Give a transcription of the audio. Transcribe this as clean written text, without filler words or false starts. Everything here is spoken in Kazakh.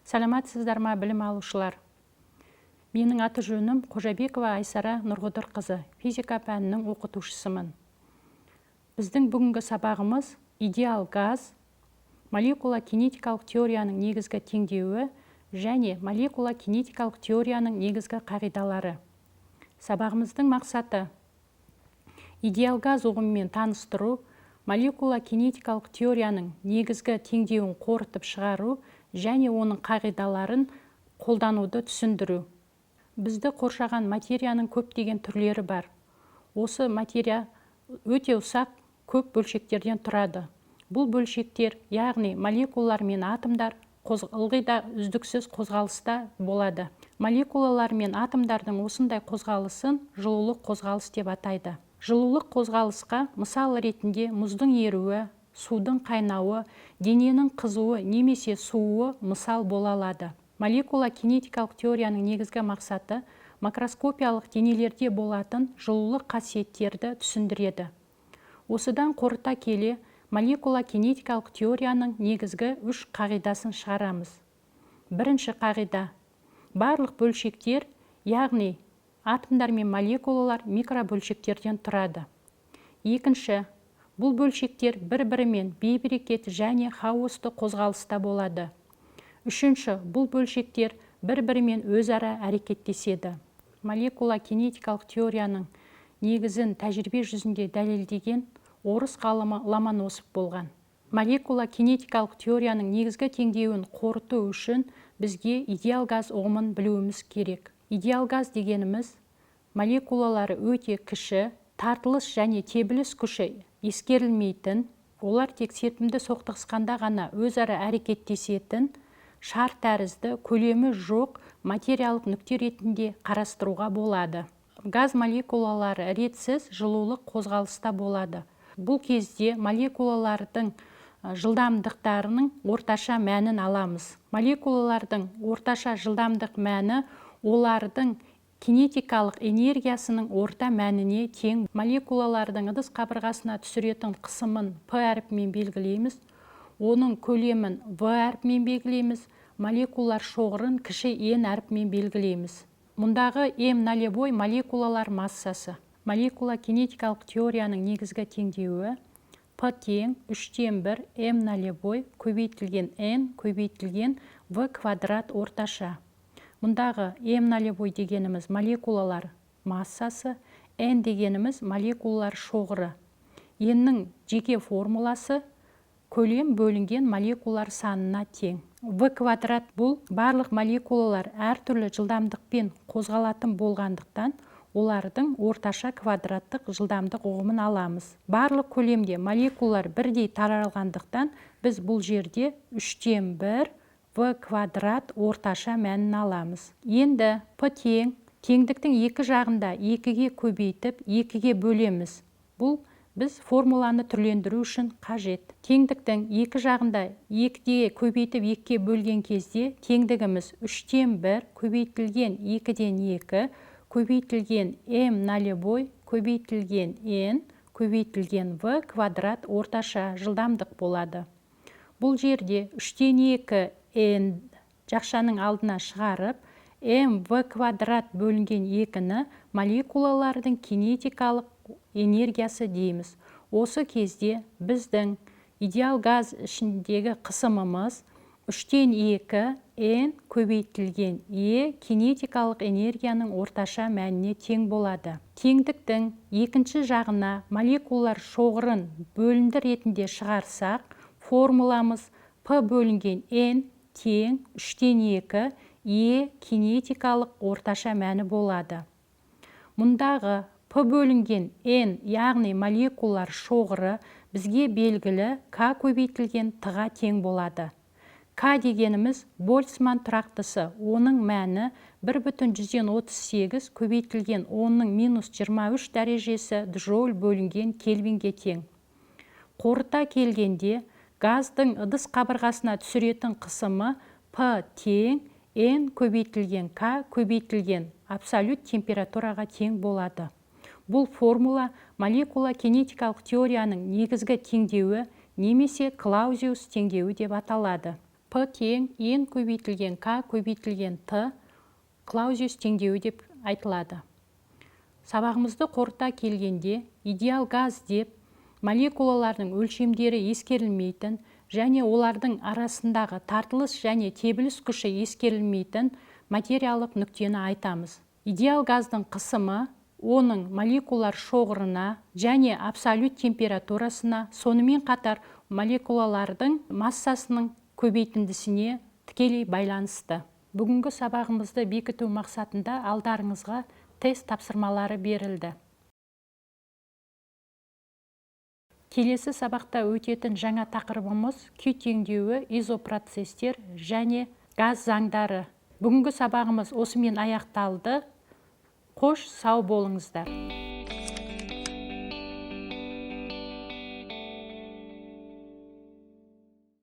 Саламатсыздар ма, білім алушылар? Менің аты жөнім Қожабекова Айсара Нұрғыдырқызы, физика пәнінің оқытушысымын. Біздің бүгінгі сабағымыз идеал газ, молекула кинетикалық теорияның негізгі теңдеуі және молекула кинетикалық теорияның негізгі қағидалары. Сабағымыздың мақсаты: идеал газ ұғымымен таныстыру, молекула кинетикалық теорияның негізгі теңдеуін қорытып шығару және оның қағидаларын қолдануды түсіндіру. Бізді қоршаған материяның көптеген түрлері бар. Осы материя өте ұсақ көп бөлшектерден тұрады. Бұл бөлшектер, яғни молекулалар мен атомдар, ылғи да үздіксіз қозғалыста болады. Молекулалар мен атомдардың осындай қозғалысын жылулық қозғалыс деп атайды. Жылулық қозғалысқа мысал ретінде мұздың еруі, судың қайнауы, дененің қызуы немесе суы мысал бола алады. Молекула кинетикалық теорияның негізгі мақсаты макроскопиялық денелерде болатын жылулық қасиеттерді түсіндіреді. Осыдан қорыта келе, молекула кинетикалық теорияның негізгі үш қағидасын шығарамыз. Бірінші қағида: барлық бөлшектер, яғни атомдар мен молекулалар, микробөлшектерден тұрады. Екінші, бұл бөлшектер бір-бірімен бейберекет және хаосты қозғалыста болады. Үшінші, бұл бөлшектер бір-бірімен өзара әрекеттеседі. Молекула кинетикалық теорияның негізін тәжірибе жүзінде дәлелдеген орыс ғалымы Ломоносов болған. Молекула кинетикалық теорияның негізгі теңдеуін қорыту үшін бізге идеал газ ұғымын білуіміз керек. Идеал газ дегеніміз молекулалары өте кіші, тартылыс және тебіліс күші ескерілмейтін, олар тек серпімді соқтығысқанда ғана өзара әрекеттесетін шар тәрізді көлемі жоқ материялық нүкте ретінде қарастыруға болады. Газ молекулалары ретсіз жылулық қозғалыста болады. Бұл кезде молекулалардың жылдамдықтарының орташа мәнін аламыз. Молекулалардың орташа жылдамдық мәні олардың кинетикалық энергиясының орта мәніне тең. Молекулалардың ыдыс қабырғасына түсіретін қысымын P әрпімен белгілейміз, оның көлемін V әрпімен белгілейміз, молекулалар шоғырын кіші n әрпімен белгілейміз. Мұндағы m нолевой молекулалар массасы. Молекула кинетикалық теорияның негізгі теңдеуі P тең 1/3 m нолевой көбейтілген n көбейтілген v квадрат орташа. Мұндағы m нолевой дегеніміз молекулалар массасы, n дегеніміз молекулалар шоғыры. N-нің жеке формуласы көлем бөлінген молекулалар санына тең. V квадрат бұл барлық молекулалар әртүрлі жылдамдықпен қозғалатын болғандықтан, олардың орташа квадраттық жылдамдық ұғымын аламыз. Барлық көлемде молекулалар бірдей таралғандықтан, біз бұл жерде 1/3 v квадрат орташа мәнін аламыз. Енді P тең, теңдіктің екі жағында екіге көбейтіп, екіге бөлеміз. Бұл біз формуланы түрлендіру үшін қажет. Теңдіктің екі жағында екіге көбейтіп, екіге бөлген кезде теңдігіміз 1/3 көбейтілген 2-ден 2 көбейтілген m нолевой көбейтілген n көбейтілген v квадрат орташа жылдамдық болады. Бұл жерде 2/3 n жақшаның алдына шығарып, m v квадрат бөлінген екіні молекулалардың кинетикалық энергиясы дейміз. Осы кезде біздің идеал газ ішіндегі қысымымыз 2/3 n көбейтілген е кинетикалық энергияның орташа мәніне тең болады. Теңдіктің екінші жағына молекулалар шоғырын бөлінді ретінде шығарсақ, формуламыз P бөлінген n тең 2/3 е кинетикалық орташа мәні болады. Мұндағы P бөлінген n, яғни молекулалар шоғыры, бізге белгілі К көбейтілген Т-ға тең болады. К дегеніміз Больцман тұрақтысы, оның мәні 1,38 көбейтілген 10-ның минус 23 дәрежесі джоуль бөлінген кельвинге тең. Қорыта келгенде, газдың ыдыс қабырғасына түсіретін қысымы P тең N көбейтілген К көбейтілген абсолют температураға тең болады. Бұл формула молекула кинетикалық теорияның негізгі теңдеуі немесе Клаузиус теңдеуі деп аталады. П тең N көбейтілген К көбейтілген Т Клаузиус теңдеуі деп айтылады. Сабағымызды қорыта келгенде, идеал газ деп молекулалардың өлшемдері ескерілмейтін және олардың арасындағы тартылыс және тебіліс күші ескерілмейтін материялық нүктені айтамыз. Идеал газдың қысымы оның молекулар шоғырына және абсолют температурасына, сонымен қатар молекулалардың массасының көбейтіндісіне тікелей байланысты. Бүгінгі сабағымызды бекіту мақсатында алдарыңызға тест тапсырмалары берілді. Келесі сабақта өтетін жаңа тақырыбымыз күй теңдеуі, изопроцесстер және газ заңдары. Бүгінгі сабағымыз осымен аяқталды. Қош, сау болыңыздар.